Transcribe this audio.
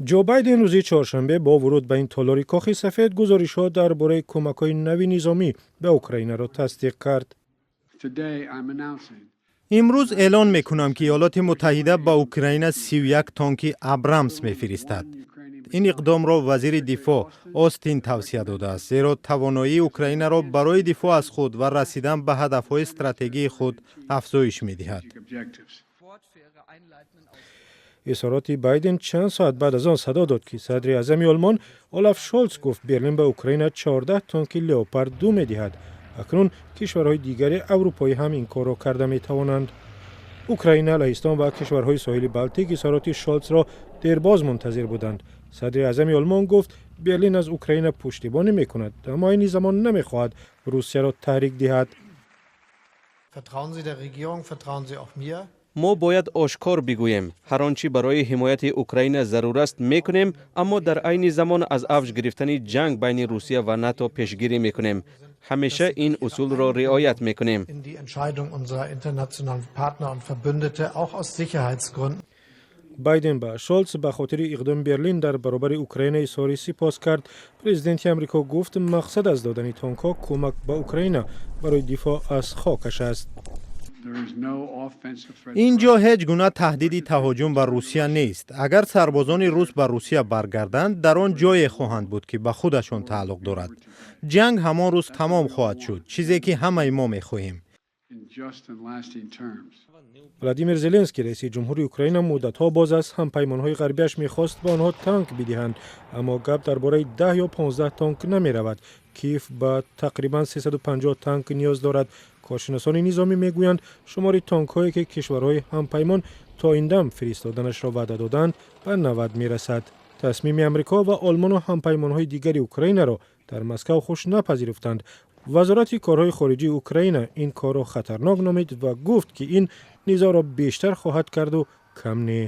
Ҷо Байден рӯзи чоршанбе бо вуруд ба ин толори Кохи Сафед гузоришҳо дар бораи кӯмакҳои нави низомӣ ба Украинаро тасдиқ кард. Имрӯз эълон мекунам, ки Иёлоти Муттаҳида ба Украина 31 тонки Абрамс мефиристад. Ин иқдомро вазири дифоъ Остин тавсия додааст, зеро тавоноии Украинаро барои дифоъ аз худ ва расидан ба ҳадафҳои стратегии худ афзоиш медиҳад. Изҳороти Байден чанд соат баъд аз он садо дод, ки садри аъзами Олмон Олаф Шолц гуфт, Берлин ба Украина 14 тонки Леопард 2 медиҳад. Акнун кишварҳои дигари аврупоӣ ҳам ин корро карда метавонанд. Украина, Лаҳистон ва кишварҳои соҳили Балтик изҳороти Шолцро дербоз мунтазир буданд. Садри аъзами Олмон гуфт, Берлин аз Украина пуштибонӣ мекунад, аммо айни замон намехоҳад Русияро таҳрик диҳад. Vertrauen Sie der Regierung, vertrauen Sie auch mir. Мо бояд ошкор бигӯем: ҳар он чӣ барои ҳимояти Украина зарур аст, мекунем, аммо дар айни замон аз авҷ гирифтани ҷанг байни Русия ва НАТО пешгирӣ мекунем. Ҳамеша ин усулро риоят мекунем. In die Entscheidung unserer internationalen Partner und Verbündete, auch aus Sicherheitsgründen. Байден ба Шолц ба хотири иқдоми Берлин дар баробари Украина изҳори сипос кард. Президенти Амрико гуфт, мақсад аз додани тонкҳо кӯмак ба Украина барои дифоъ аз хокаш аст. Ин ҷо ҳеҷ гуна таҳдиди таҳоҷум ба Русия нест. Агар сарбозони рус ба Русия баргарданд, дар он ҷое хоҳанд буд, ки ба худашон тааллуқ дорад. Ҷанг ҳамон рӯз тамом хоҳад шуд, чизе ки ҳамаи мо мехоҳем. Владимир Зеленский, раиси ҷумҳури Украина, муддатҳо боз аз ҳампаймонҳои ғарбиаш мехост ба онҳо танк бидиҳанд, аммо гап дар бораи 10 ё 15 танк намеравад. Киев ба тақрибан 350 танк ниёз дорад. Коршиносони низомӣ мегӯянд, шумори танкҳое, ки кишварҳои ҳампаймон то ин дам фиристоданашро ваъда доданд, ба 90 мерасад. Тасмими Амрико ва Олмону ҳампаймонҳои дигари Украинаро дар Москав хуш напазируфтанд. Вазорати корҳои хориҷии Украина ин корро хатарнок номид ва гуфт, ки ин низоъро бештар хоҳад карду кам не.